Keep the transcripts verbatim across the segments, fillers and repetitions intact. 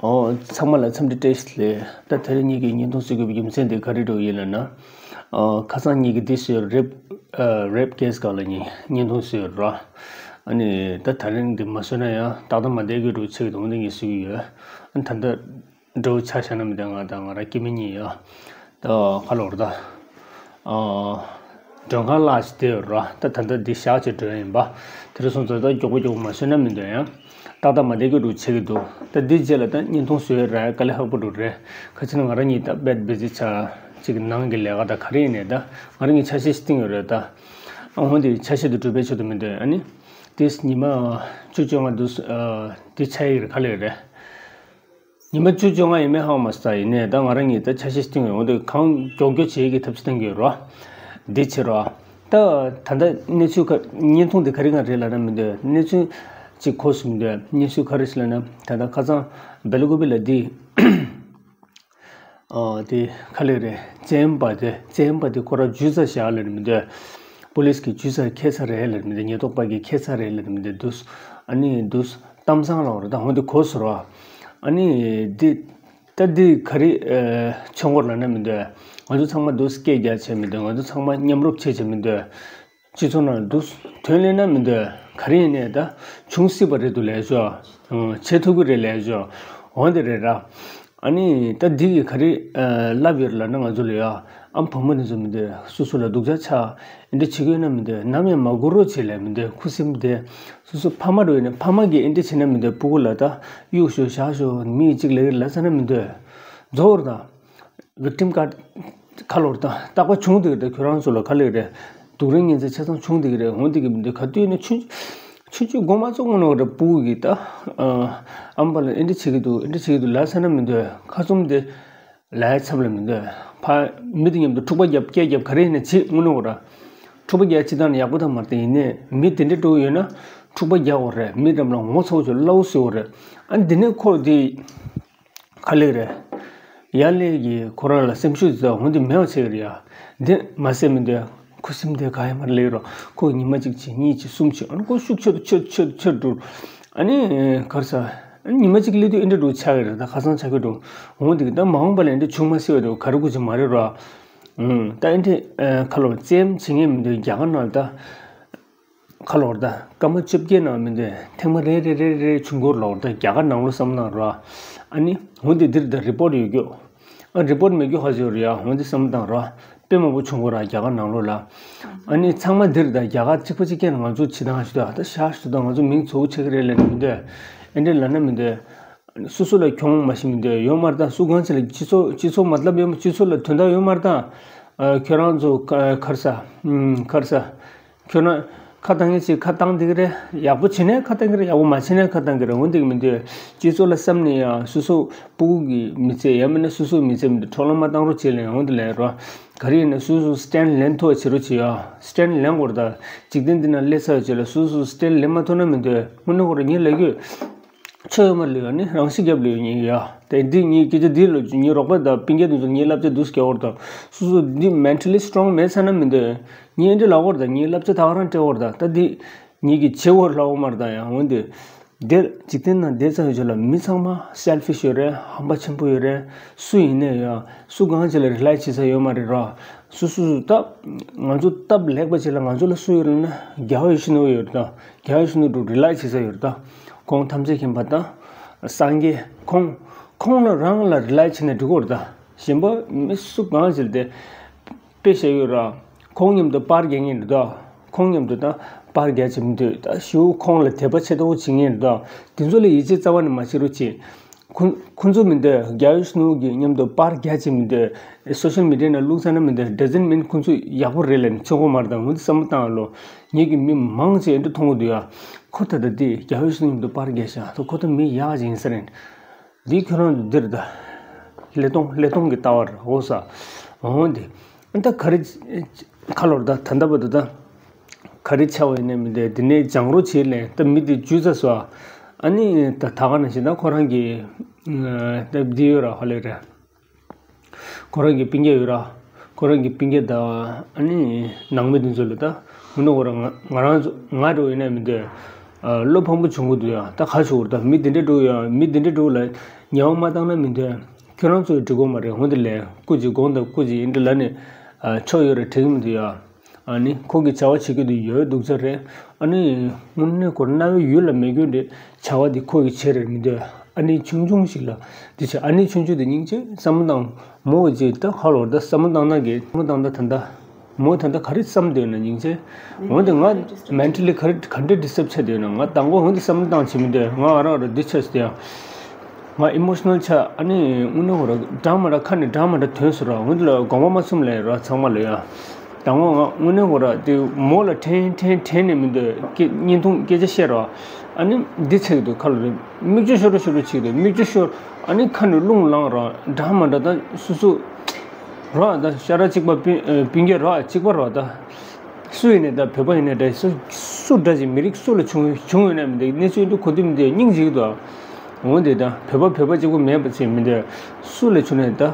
ཨོ། ཚང་མ་ལ་འཚམས་འདྲི་བཀྲ་ཤིས་བདེ་ལེགས། ད་དེ་རིང་ངེད་ཀྱིས་བརྙན་ཐུང་བཟོ་དགོས་པའི་རྒྱུ་མཚན་དེ་ག་རེ་འདྲ་ཡིན་ལབ་ན། ཨོ། ཁ་སང་ངེད་ཀྱིས་འདི་བཟོས་རེབ་ཨ་རེབ་ཀེ་སི་སྒང་ལ་ངེད་བརྙན་ཐུང་བཟོས་ར། ཨ་ནི་ད་དེ་རིང་འདི་མ་བཟོས་ན་ཡང་ཏག་ཏག་མ་བསྡད་ཀྱི་འདུག་ཆེ་གི་དུང་འདི་ངས་བཟོས་ཀྱི་ཡོད། ཨ་ནི་ད་ལྟ་འདྲ་བོ་ཆ་བཞག་ན་མི་འདུག་ང་དང་ང་རང་སྐྱེ་དམན་གཉིས་ཡོད། ད་ཁ་ལོར་ད། ཨ། མགྲོན་ཁང་གླ་ཅིག་དེ་ཡོད་ར། ད་ད་ལྟ་འདི་བཞག་བྱས་འགྲོ་ཡ་ཡིན་པ། དེ་རུ་སོང་ཙང་ད་མགྱོགས་པོ་མགྱོགས་པོ་མ་བཟོས་ན་མི་འདོད་ཡང་། ཏག་ཏག་མ་བསྡད་ཀྱི་འདུག་ཆེ་གི་འདུག་ད་འདི་རྗེས་ལ་ད་བརྙན་ཐུང་བཟོས་ར་དཀའ་ལས་ཁག་པོ་འདུག་རེད། ག་ཅི་ན་ང་རང་གཉིས་ད་དཔེ་བི་ཛི་ཆགས་ཅིག་ནང་གི་ལས་ཀ་ད་ག་རེ་ཡིན་ནས་ད་ང་རང་གཉིས་ཆ་ཤས་ཤིག་བཏིང་ཡོད་རེད་ད། ཨ་འོན་ཏེ་ཆ་ཤས་དུ་གྲུབ་པའི་ཆེད་དུ་མི་འདོད་ཨ་ནི། དེས་ཉི་མ་བཅུ་བཅོ་ལྔ་འདུག་ཨ། འདི་ཆ་ཡིག་རེད་ག་ལེ་རེད། ཉི་མ་བཅུ་བཅོ་ལྔ་ཡས་མས་ཧ་གོ་མ་སོང་། ཡིན་ནའི་ད་ང་རང་གཉིས་ད་ཆ་ཤས་ཤིག་བཏིང་ཡོད་འོང་དུས་གང་མགྱོགས་མགྱོགས་བྱེད་ཀྱི་ཐབས་ཤེས་བཏང་གི་ཡོད་རོ། འདི་བྱེད་རོ། ད་ད་ལྟ་གནས་ཚུལ་ག་བརྙན་ཐུང་དེ་ག་རེ་ག་རེ་ལབ་ན་མི་འདོད་གནས་ཚུལ་གཅིག་གོ་སོང་མི་འདོད་གནས་ཚུལ་ག་རེ་ཞིག་ལབ་ན་ད་ལྟ་ཁ་སང་སྦེལ་ཀོབ་ལ་འདི། ཨ། དེ་ག་ལེ་རེད། བཙན་པ་དེ་བཙན་པ་དེ་ཁོ་རང་ཇུས་ས་བཞག་ལབ་ནི་མི་འདོད། པུ་ལིས་ཀྱི་ཇུས་ས་ཁྱད་ས་རེད་ལབ་ནི་མི་འདོད། ཉེན་རྟོག་པ་གི་ཁྱད་ས་རེད་ལབ་ནི་མི་འདོད་འདུག་ཨ་ནི་འདུག་གཏམ་བཟང་ལ་འོ་རེད་ད་འོ་འདི་གོ་སོང་རོ། ཨ་ནི་འདི་ད་འདི་ག་རེ་ཨ་ཆོག་གོ་ལབ་ན་མི་འདོད། ང་ཚོ་ཚང་མ་འདུག་སྐད་རྒྱག་བྱས་མི་འདོད། ང་ཚོ་ཚང་མ་མཉམ་རུབ་བྱས་བྱས་མི་འདོད། སྤྱི་ཚོགས་ནང་འདུག་དོན་ལེན་ན་མི་འདོད། ག་རེ་ཡིན་ནའི་ད་བྱུང་སྲིད་པ་རེད་འདུག་ལས་ཤོག་བྱེད་ཐུབ་ཀྱི་རེད་ལས་ཤོག་འོ་འདི་རེད་ར། ཨ་ནི་ད་འདི་གི་ག་རེ་ལབ་ཡོད་ལབ་ན་ང་ཚོ་ལ་ཡ་ཨམ་བུ་མོ་འདི་ཚོ་མི་འདོད། སོ་སོ་ལ་སྡུག་ཅག་ཆགས་འདི་བྱེད་ཀྱི་ཡོད་ན་མི་འདོད། ནམ་ཡང་མ་སྒུག་རོགས་བྱེད་ལས་མི་འདོད། ཁུ་སིམ་དེ་སོ་སོ་ཕ་མ་འགྲོ་ཡོད་ན་ཕ་མ་གིས་འདི་བྱེད་ན་མི་འདོད། སྤུ་གུ་ལ་ད་གཡུག་ཤོག་བཞག་ཤོག་མི་གཅིག་ལས་ལ་ཟ་ན་མི་འདོད། རྫོགས་ར་ད། Victim card ཁ་ལོར་ད་རྟག་པ་བྱུང་འདུག་རེད། ཁྱོད་རང་ཚོ་ལ་ག་ལེ་རེད། སྡུག་རུས་ངན་ཚད་ཆ་ཚང་བྱུང་འདུག་རེད། འོང་འདུག་གི་མི་འདུག་ག་དུས་ནས་ཆུང་ཆུང་ཆུང་སྒོ་མ་ཚོ་དངོས་གནས་རེད། སྤུ་གུ་གི་ད་ཨམ་པ་ལ་ཨེ་འདྲ་བྱེད་ཀྱི་འདུག་ཨེ་འདྲ་བྱེད་ཀྱི་འདུག་ལབ་ས་ན་མི་འདུག་ཁ་བཙུམ་དེ་ལའི་ཚབ་ལ་མི་འདུག་ཕ་མི་དེ་མཉམ་དུ་འཁྲུག་པ་རྒྱབ་སྐད་རྒྱབ་ག་རེ་ཡིན་ན་བྱེད་དངོས་གནས་ར། འཁྲུག་པ་རྒྱག་ཅི་ད་ནི་ཡག་པོ་ད་མ་རེད། ཡིན་ནས་མི་དེ་འདྲ་འགྲོ་གི་ཡོད་ན་འཁྲུག་པ་རྒྱག་དགོས་རེད། མི་རྣམས་ལ་ངོ་ཚ་བོ་ཚོ་སླ་བོ་བཟོ་དགོས་རེད། ཨ་འདི་ནས་ཁོ་དེ། ག་ལེ་རེད། ཡ་ལེ་གི་ཁོ་རང་ལ་སེམས་ཤུགས་ཙམ་འོང་དུ་མེད་པ་བྱེད་ཀྱི་རེད་ཡ། འདི་མ་ཟད་མི་འདོད། ཁུ་སིམ་དེ་ག་ཡ་མར་ལེ་རོ། ཁོ་ཉི་མ་གཅིག་བྱེད་གཉིས་བྱེད་གསུམ་བྱེད་ཨ་ནི་ཁོ་ཤུགས་ཆེ་རུ་ཆེ་རུ་ཆེ་རུ་ཆེ་རུ་འགྲོ། ཨ་ནི་གར་ས། ཨ་ནི་ཉི་མ་གཅིག་སླེབས་དུས་ཨེ་འདྲ་འགྲོ་ཆགས་ཀྱི་རེད། ད་ཁ་སང་ཆགས་ཀྱི་འགྲོ། འོང་དེ་གི་ད་མ་འོངས་པ་ལ་ཨེ་འདྲ་བྱུང་མ་སྲིད་པ་འགྲོ་ག་རེ་དགོས་ཀྱི་མ་རེད་རོ། ཨུམ། ད་ཨེ་འདྲ་ཁ་ལོ་རྩེད་མོ་བྱེད་མཁན་མི་འདོད་རྒྱ་གར་ནང་ལ་ད། ཁ་ལོར་ད་སྐར་མ་བཅོ་བརྒྱད་ནང་མི་འདུག་ཐེངས་མ་རེ་རེ་རེ་རེ་བྱུང་གོ་ལོར་ད་རྒྱ་གར་ནང་ལོ་བསམ་བཏང་རོགས། ཨ་ནི་འོན་ཏེ་འདིར་ད་རི་པོར་ཡོད་རྒྱུ། ཨ་རི་པོར་མེད་རྒྱུ་ཧ་ཟེར་རེད་ཡ། འོན་ཏེ་བསམ་བཏང་རོགས། དཔེ་མང་པོ་བྱུང་གོ་ར་རྒྱ་གར་ནང་ལོ་ལ། ཨ་ནི་ཚང་མ་འདིར་ད་རྒྱ་གར་གཅིག་པ་གཅིག་རྐྱང་ང་ཚོ་བྱེད་སྟངས་ཞུ་ད་ད་ཤ་ཞུ་ད་ང་ཚོ་མིང་ཚོ་ཆེ་གི་རེད་ལབ་མི་འདུག་ཨེ་འདྲ་ལབ་ན་མི་འདུག་སོ་སོ་ལ་གྱོང་མ་ཤི་མི་འདུག་ཡོད་མ་རེད་ད། སུ་གང་ཆེ་ལ་སྤྱི་ཚོགས་སྤྱི་ཚོགས་མ་ལབ་ཡོད་མ་སྤྱི་ཚོགས་ལ་དོན་དག་ཡོད་མ་རེད་ད། ཁྱོད་རང་ཚོ་ཁར་ས་ཁར་ས། ཁྱོད་རང་ཁ་བཏང་ངེས་ཅིག་ཁ་བཏང་འདི་གི་རེད། ཡག་པོ་བྱེད་ནས་ཁ་བཏང་གི་རེད། ཡག་པོ་མ་བྱེད་ནས་ཁ་བཏང་གི་རེད། འོན་ཏེ་གི་མི་འདུག་སྤྱི་ཚོགས་ལ་བསམ་ནས་ཡང་སོ་སོ་སྤུ་གུ་གི་མི་ཚེ་ཡང་མིན་ན་སོ་སོའི་མི་ཚེ་མི་འདུག་འཕྲོག་ལམ་མ་བཏང་རོགས་བྱེད་ལེ་འོན་ཏེ་ལས་རོ། ག་རེ་ཡིན་ན་སོ་སོ་སི་ཊེན་ལེན་ཐུབ་པ་བྱེད་རོགས་བྱེད་ཡ། སི་ཊེན་ལེན་དགོས་རེད་ད། འཇིག་རྟེན་འདི་ན་སླེབས་ཚར་བྱས་ལ་སོ་སོ་སི་ཊེན་ལེན་མ་ཐུབ་ན་མི་འདུག་དངོས་གནས་ཁོ་རང་ངས་ལབ་རྒྱུ། ཆོས་ཡོད་མ་ལུས་ཡོད་ནི་རང་ཤི་རྒྱབ་ལུས་ཡོད་ཉིན་ཡ། དེ་འདི་ངའི་སྐད་ཆ་འདི་ལོ་ངའི་རོགས་པ་དང་སྤུན་ཀྱག་དེ་ཚོ་ངའི་བསླབ་བྱ་འདུག་སྐྱོ་བོར་དང་སོ་སོ་འདི་མེན་ཊལ་ལི་སི་ཊོང་མེད་ས་ན་མི་འདོད། ངས་འདི་ལབ་བོར་དང་ངའི་བསླབ་བྱ་ད་ག་རང་སྤྲད་བོར་དང་ད་འདི་ངའི་གི་བྱེད་བོར་ལབ་བོ་མར་དང་ཡང་འོན་ཏེ། འདིར་འཇིག་རྟེན་ནང་བསྡད་ཚར་ཡོད་ཆོག་ལ་མི་ཚང་མ་སེལ་ཕི་ཤི་ཡོད་རེད། ཧམ་པ་ཆེན་པོ་ཡོད་རེད། སུ་ཡིན་ནས་ཡང་སུ་གང་ཅི་ལ་རི་ལའི་བྱེད་ས་ཡོད་མ་རེད་རོ། སུ་སུ་སུ་སྟབས་ང་ཚོ་སྟབས་ལེགས་པ་ཅིག་ལ་ང་ཚོ་ལ་སུ་ཡོད་རེད་ན་རྒྱལ་བ་ཡིད་བཞིན་ནོར་བུ་ཡོད་རེད་ད། རྒྱལ་བ་ཡིད་བཞིན་ནོར་བུ་རི་ལའི་བྱེད་ས་ཡོད་རེད་ད། ཁོང་ཐམས་ཅད་མཁྱེན་པ་དང་སངས་རྒྱས་ཁོང་ཁོང་ལ་རང་ལ་རི་ལའི་བྱེད་ན་འགྲིག་གོ་རེད་ད། གཞན་པ་མི་སུ་གང་ཞིག་དེ་དཔེ་བཤད་ཡོད་ར། ཁོང་མཉམ་དུ་པར་རྒྱག་མཁན་འདུག་ད། ཁོང་མཉམ་དུ་ད་པར་རྒྱག་བྱེད་མི་འདུག་ད་ཞུ་ཁོང་ལ་དད་པ་ཆེ་ཏོག་བྱེད་མཁན་འདུག་ད། དེ་ཚོ་ལ་ཡིད་ཆེས་རྩ་བ་ནས་མ་བྱེད་རོགས་བྱེད། ཁོ་ཁོ་ཚོ་མི་འདོད་རྒྱལ་བའི་སྣུག་གི་མཉམ་དུ་པར་རྒྱག་ཅིག་མི་འདོད། སོ་ཤལ་མི་ཌི་ཡ་ནང་བླུགས་ཚར་ན་མི་འདོད་ཌ་ཛན་མིན་ཁོ་ཚོ་ཡག་པོ་རེད་ལབ་ནས་ཚོད་དགོས་མ་རེད་དང་ངོ་དེ་བསམ་བློ་བཏང་ཨ་ལོ། ངེད་ཀྱི་མི་མང་ཆེ་འདི་མཐོང་གི་འདུག་ཡ། ཁོ་ད་ལྟ་དེ་རྒྱལ་བའི་སྣུག་མཉམ་དུ་པར་རྒྱག་ཤག་ད་ཁོ་ད་མི་ཡག་ཅིག་ཡིན་ས་རེད། འདི་ཁྱོད་རང་ཚོ་འདིར་ད། ལེ་སྟོང་ལེ་སྟོང་གི་ལྟ་བར་འོ་ས། འོ་འདི། ད་ག་རེ། ཁ་ལོར་ད་ད་ལྟ་བར་དུ་ད། ག་རེ་ཆགས་པ་ཡིན་ནའི་མི་འདུག་འདི་ནས་སྦྱང་རོགས་བྱེད་ལས་ད་མི་འདི་འཇུས་ཚར་སོང་། ཨ་ནི་ད་ད་ག་ནང་བཞིན་ད་ཁོ་རང་གི་ད་འདི་ཡོད་ར་ཧ་ལས་རེད། ཁོ་རང་གི་སྤུན་ཀྱག་ཡོད་ར། ཁོ་རང་གི་སྤུན་ཀྱག་ད་ཨ་ནི་ནང་མི་འདི་ཚོ་ལ་ད་མི་ནོ་ཁོ་རང་ང་ང་རང་ཚོ་ང་འགྲོ་ཡིན་ནའི་མི་འདུག་བློ་ཕམ་པོ་བྱུང་གི་འདུག་ཡ། ད་ག་ཞུ་དགོས་རེད། ད་མི་དེ་འདྲ་འདྲ་ཡ། མི་དེ་འདྲ་འདྲ་ལ་ཉེས་པ་མ་བཏང་ན་མི་འདོད། ཁྱོད་རང་ཚོས་འགྲིག་གི་མ་རེད། འོན་ཏེ་ལས་སྐུ་མཁྱེན་དགོངས་དག་སྐུ་མཁྱེན་ཡིན་འདྲ་ལབ་ནས་ཆོག་ཡོད་རེད་དྲན་གྱི་མི་འདུག་ཡ། ཨ་ནི་ཁོ་གི་བྱ་བ་བྱེད་རྒྱུ་དེ་ཡོད་སྡུག་ཅག་རེད། ཨ་ནི་དངོས་གནས་ཁོ་རྣ་བའི་ཡུལ་ལ་མེད་རྒྱུ་འདྲ་བྱ་བ་དེ་ཁོ་གི་བྱེད་རེད་མི་འདོད། ཨ་ནི་ཆུང་ཆུང་ཞིག་ལ་དེ་བྱས། ཨ་ནི་ཆུང་ཆུང་དེ་སྙིང་རྗེ་བསམ་བློ་བཏང་། མོ་གཅིག་ད་ཁ་ལོར་ད་བསམ་བློ་བཏང་ན་གི་བསམ་བློ་བཏང་ད་ད་ད་མོ་ད་ད་ག་རེ་བསམ་སྡོད་ན་སྙིང་རྗེ། འོན་ཏེ་ང་མེན་ཊལ་ལི་ག་རེ་ག་འདྲ་ཌི་སི་ཊརབ་ཆགས་སྡོད་ན། ང་དང་པོ་འོན་ཏེ་བསམ་བློ་བཏང་བྱེད་མི་འདོད། ང་ང་རང་རང་འདི་ཆགས་སྡོད་ཡ། ང་ཨི་མོ་ཤི་ནལ་ཆགས། ཨ་ནི་དངོས་གནས་ཁོ་ར་འདྲ་མ་འདྲ་ཁ་ནས་འདྲ་མ་འདྲ་ཐོན་སོང་ར། འོན་ཏེ་ལ་དགོངས་པ་མ་ཚོམ་ལས་ར་ཚང་མ་ལ་ཡ། དང་པོ་ང་དངོས་གནས་ཁོ་ར་དེ་མོ་ལ་དྲན་དྲན་དྲན་ནས་མི་འདོད། སྐད་བརྙན་ཐུང་སྐད་ཆ་བཤད་ར། ཨ་ནི་འདི་ཆགས་ཀྱི་འདུག་ཁ་ལོ་རེ་མིག་ཆུ་ཤོར་ར་ཤོར་ར་ཆགས་ཀྱི་འདུག་མིག་ཆུ་ཤོར། ཨ་ནི་ཁ་ནས་རླུང་ལངས་ར། འདྲ་མ་འདྲ་ད་སུ་སུ་ར། ད་ཤ་ར་གཅིག་པ་སྤུན་སྤུན་ཀྱག་ར་གཅིག་པ་ར། ད་སུ་ཡིན་ནས་ད་བོད་པ་ཡིན་ནས་ད་སུ་སུ་འདྲ་ཅིག་མི་རིགས་སུ་ལ་བྱུང་བྱུང་ཡོད་ན་མི་འདུག་གནས་ཚུལ་འདི་གོ་དུས་མི་འདུག་སྙིང་རྗེ་གི་འདུག་འོན་ཏེ་ད་བོད་པ་བོད་པ་གཅིག་པུ་མེད་པ་ཅིག་མི་འདུག་སུ་ལ་བྱུང་ནས་ད་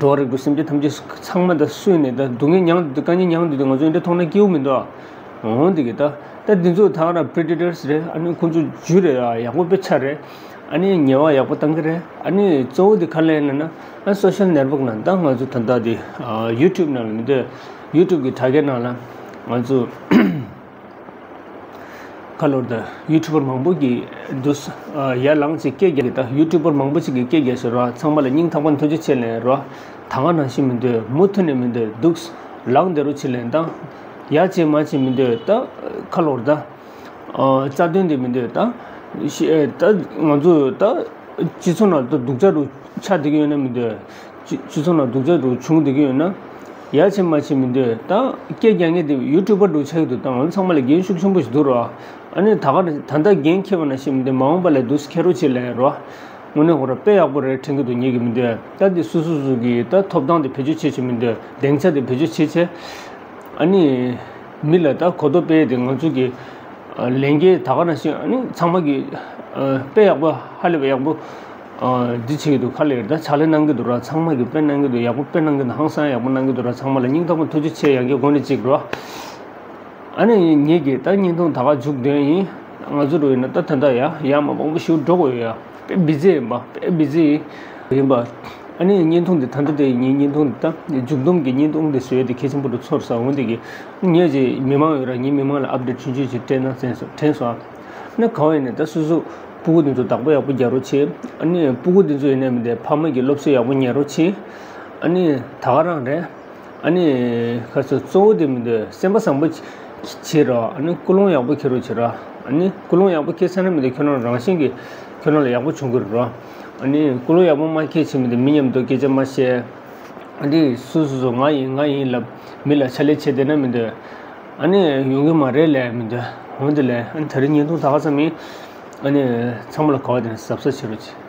འགྲོ་བ་རིགས་དྲུག་སེམས་ཅན་ཐམས་ཅད་ཚང་མ་ད་སུ་ཡིན་ནས་ད་སྡུག་བསྔལ་མྱངས་དུས་དཀའ་ངལ་མྱངས་དུས་ད་ང་ཚོ་འདི་མཐོང་ན་སྐྱིད་པོ་མི་འདུག་འོན་ཏེ་གི་ད་ད་འདི་ཚོ་ད་ག་རང་པི་རི་ཌེ་ཊར་སི་རེད། ཨ་ནི་ཁོང་ཚོ་ཇུས་རེད། ཡག་པོ་དཔེ་ཆ་རེད། ཨ་ནི་ཉེས་པ་ཡག་པོ་བཏང་གི་རེད། ཨ་ནི་གཙོ་བོ་དེ་ག་ལ་ཡིན་ན་ཨ་སོ་ཤལ་ནེཊ་ཝརཀ་ནང་ད་ང་ཚོ་ད་ལྟ་དེ་ཡུ་ཊུབ་ནང་ལ་མི་འདུག་ཡུ་ཊུབ་གི་དྲ་རྒྱ་ནང་ལ་ང་ཚོ་ཁ་ལོར་ད་ཡུ་ཊུབ་པར་མང་པོ་གི་འདུག་ཡར་ལངས་ཅིག་སྐད་རྒྱག་གི་ད་ཡུ་ཊུབ་པར་མང་པོ་ཅིག་གི་སྐད་རྒྱག་ཞིག་རོ། ཚང་མ་ལ་སྙིང་ཐག་པ་ཐུགས་རྗེ་ཆེ་ལན་རོ། ད་ག་ནང་བཞིན་མི་འདུག་མུ་མཐུད་ནས་མི་འདུག་འདུག་ལངས་བསྡད་རོགས་བྱེད་ལན་དང་། ཡར་བྱེད་མར་བྱེད་མི་འདུག་ད་ཁ་ལོར་ད། རྩ་དོན་དེ་མི་འདོད་ད། ཤི་ཨེ་ད་ང་ཚོ་ད་སྤྱི་ཚོགས་ནང་ད་སྡུག་ཅག་རུ་ཆགས་བསྡད་ཀྱི་ཡོད་ན་མི་འདོད། སྤྱི་སྤྱི་ཚོགས་ནང་སྡུག་ཅག་རུ་བྱུང་བསྡད་ཀྱི་ཡོད་ན། ཡར་བྱེད་མར་བྱེད་མི་འདོད་ད། སྐད་རྒྱག་མཁན་དེ་ཡུ་ཊུབ་པར་རུ་ཆགས་ཀྱི་འདུག་ད་ང་ཚོ་ཚང་མ་ལ་འགན་ཤུགས་ཆེན་པོ་ཞིག་འདུག་རོ། ཨ་ནི་ད་ག་ད་ལྟ་འགན་འཁྱེར་བ་ནང་བཞིན་མི་འདོད་མ་འོངས་པ་ལ་འདུག་སེ་འཁྱེར་རོགས་བྱེད་ལན་རོ། དངོས་གནས་ཁོ་ར་དཔེ་ཡག་པོ་རེད་དྲན་གྱི་འདུག་ངེད་ཀྱི་མི་འདོད་ད་འདི་སུ་སུ་སུ་གི་ད་ཐོབ་ཐང་དེ་བེད་སྤྱོད་བྱེད་བྱེད་མི་འདོད་སྡིངས་ཆ་དེ་བེད་སྤྱོད་བྱེད་བྱེད། ཨ་ནི་མི་ལ་ད་གོ་རྟོགས་སྤེལ་དེ་ང་ཚོ་གི་ལས་འགན་ད་ག་ནང་བཞིན་ཨ་ནི་ཚང་མ་གི་དཔེ་ཡག་པོ་ཧ་ལས་པ་ཡག་པོ་འདི་བྱེད་ཀྱི་འདུག་ཁ་ལས་ད་ཕྱག་ལས་གནང་གི་འདུག་ར། ཚང་མ་གི་དཔེ་གནང་གི་འདུག་ཡག་པོ་དཔེ་གནང་གི་འདུག་ཧང་སང་ཡག་པོ་གནང་གི་འདུག་ར། ཚང་མ་ལ་སྙིང་ཐག་པ་ཐུགས་རྗེ་ཆེ་ཡང་གི་སྒོ་ནས་གཅིག་རོ། ཨ་ནི་ངེད་ཀྱི་ད་བརྙན་ཐུང་ད་ག་མཇུག་འདོན་ཡིན། ང་ཚོ་རུ་ཡིན་ན་ད་ད་ལྟ་ཡ་ཡ་མ་མང་པོ་ཞིག་འགྲོ་དགོས་ཡོད་ཡ། དཔེ་བི་ཛི་ཡིན་པ་དཔེ་བི་ཛི་ཡིན་པ། ཨ་ནི་བརྙན་ཐུང་འདི་ད་ལྟ་དེ་ངའི་བརྙན་ཐུང་འདི་ད་མཇུག་སྡོམ་གྱི་བརྙན་ཐུང་འདི་བཟོས་ཏེ་གལ་ཆེན་པོ་རུ་ཚོར་ས་འོང་དེ་གི་ངས་ཅིག་མི་མང་ཡོད་ར་ངའི་མི་མང་ལ་ཨབ་ཌེཊ་ཆུང་ཆུང་ཅིག་སྤྲད་ན་བཙན་སོང་དྲན་སོང་། ཨ་ནི་གང་ཡིན་ནས་ད་སོ་སོ་སྤུ་གུ་འདི་ཚོ་བདག་པོ་ཡག་པོ་རྒྱག་རོགས་བྱེད། ཨ་ནི་སྤུ་གུ་འདི་ཚོ་ཡིན་ནས་མི་འདི་ཕ་མ་གི་སློབ་གསོ་ཡག་པོ་ཉན་རོགས་བྱེད། ཨ་ནི་ད་ག་རང་རེད། ཨ་ནི་ཁ་སོ་གཙོ་བོ་དེ་མི་འདོད་སེམས་པ་བཟང་པོ་བྱེད་རོགས། ཨ་ནི་ཀུན་སློང་ཡག་པོ་འཁྱེར་རོགས་བྱེད་རོགས། ཨ་ནི་ཀུན་སློང་ཡག་པོ་འཁྱེར་ཚར་ན་མི་འདོད་ཁྱོད་རང་རང་བཞིན་གྱིས་ཁྱོད་རང་ལ་ཡག་པོ་བྱུང་གི་རེད་རོགས། ཨ་ནི་ཀུན་སློང་ཡག་པོ་མ་འཁྱེར་བྱེད་མི་འདོད་མི་མཉམ་དུ་སྐད་ཆ་མ་བཤད། ཨ་ནི་སུ་སུ་སུ་ང་ཡིན་ང་ཡིན་ལབ་མི་ལ་ཕྱག་ལས་བྱེད་བསྡད་ན་མི་འདོད། ཨ་ནི་ཡོང་གི་མ་རེད་ལབ་མི་འདོད། འོན་ཏེ་ལས་ཨ་ནི་ད་རིང་བརྙན་ཐུང་ད་ག་ཙམ་ཡིན། ཨ་ནི་ཚང་མ་ལ་ག་བ་དེ་ནས་གཟབ་གཟབ་བྱེད་རོགས་བྱེད།